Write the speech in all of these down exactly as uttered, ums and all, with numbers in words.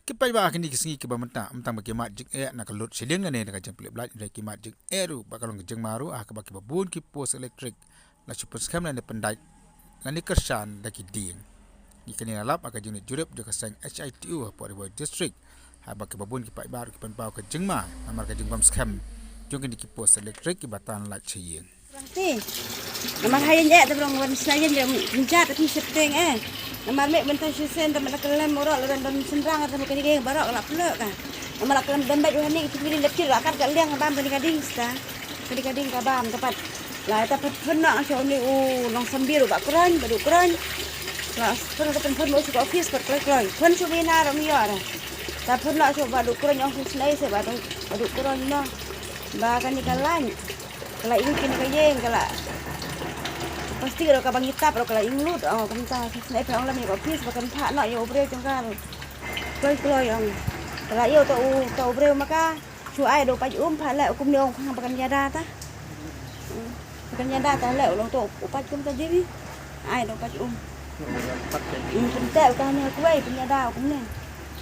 Ki paidbah ha kine ki sngi kiba mynta, ym tang ba ki mad jingeh na ka load shedding lane na ka jingpyllip light, hynrei ki mad jingeh ruh ba ka long ka jingma ruh ha kaba kiba bun ki post elektrik la shu pynskhem lane pyndait lane kyrshan da ki dieng. Ïa kane la lap ha ka jingnoh jurip jong ka seng H I T O hapoh Ri Bhoi District, ha kaba kiba bun ki paidbah ruh ki pynpaw ka jingma namar ka jingbym skhem jong kine ki post elektrik kiba tan light sha ïing. Te namar ha ïing eh te ba long wan sna ïing ïa mynjat te sheptieng eh. Namar meh mynta shisien te mynta kyllem morok la don don shynrang te ba kane ka ïing baroh ka la phlok ka. Namar la kyllem don bad u hani ki pili lep kir la kat ka liang ka bam kane ka ding sta. Kane ka ding ka bam te pat la ta pat pynnoh sha une u nongsambir u Bah Kroiñ, Bah Duh Kroiñ. La pynnoh te pynpynnoh sha ka office pat kloi kloi. Pyn shu bina ram ïa ra. Ta pynnoh sha Bah Duh Kroiñ ong shu snei se Bah Duh, Bah Duh Kroiñ noh. Ba kane ka light ka la ing kine ka ïing ka la plastik ruh kaba ngi tap ruh ka la ing lut. Oh, kumta sa sngewbha ong lem ïa ka office ba kan phah noh ïa u briew jong ka ruh. Kloi kloi ong. Ka la ïa uta u, uta u briew ma ka shu ai da u pait um phah leh kumne ong khang ba kan ïada ta. Hmm. Ba kan ïada ta leh u long uta u pait kumta jiri. Ai da u pait um. Hmm, kumta uta ne kuai pynïada kumne.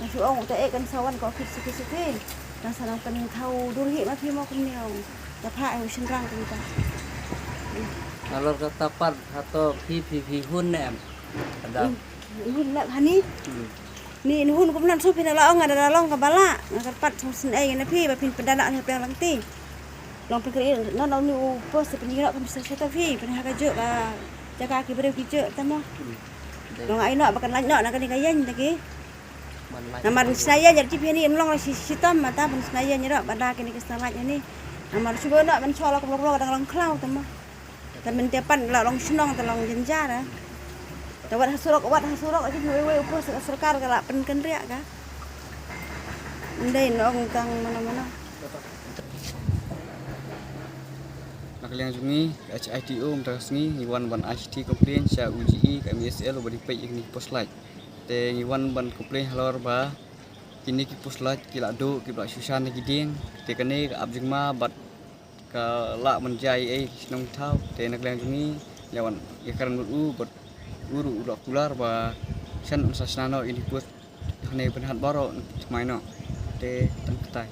Ka shu ong uta eh kan sa wan ka office suki suki. Kan sa nang kan thaw dur hi ma phi mo kumne ong. Ka phah u shynrang kumta. Nalor kata pat hato phi phi phi hun ne em? Ka dam. Hmm. Hun lep hani. Hmm. Ni hun kumnan shu phi na la ong ada la long kaba la. Nga kyrpad shu snei na phi ba phin pynda na phi lang ti. Long phi kri non long ni u post phi ngi rok kam sa sa ta phi phi ha ka juk ka jaka ki briew ki juk ta mo. Hmm. Long ai no ba kan lain no na kane ka ïing ta ki. Namar sna ïa nyar ki phi ni em long la shi shitom mata ban sna ïa nyar ba da kine ki sna lait ni. Namar shu bo na ban shu la kum long dang long khlaw te ma. Te mynta pan la long shnong te long jynjar eh. Te wat ha surok wat ha surok ki wei wei u post ka sorkar ka la pynken riak ka. Ndei nong tang mana mana. Na ka liang jong ngi H I T O mynta ka sngi ngi wan ban ai shithi complain sha U G E ka M E S L uba dei peit ïa kine ki post light. Te ngi wan ban complain halor ba kine ki post light ki la duh ki ba la shu shan na ki dieng. Te kane ka ap jingma bad ka la mynjai ei ki shnong thaw. Te na ka liang jong ngi ïa wan ïa kren bad u bad u ruh u la kular ba shan sa shna noh ïa kine ki post hane ban hat baroh thymmai noh. Te tang katai.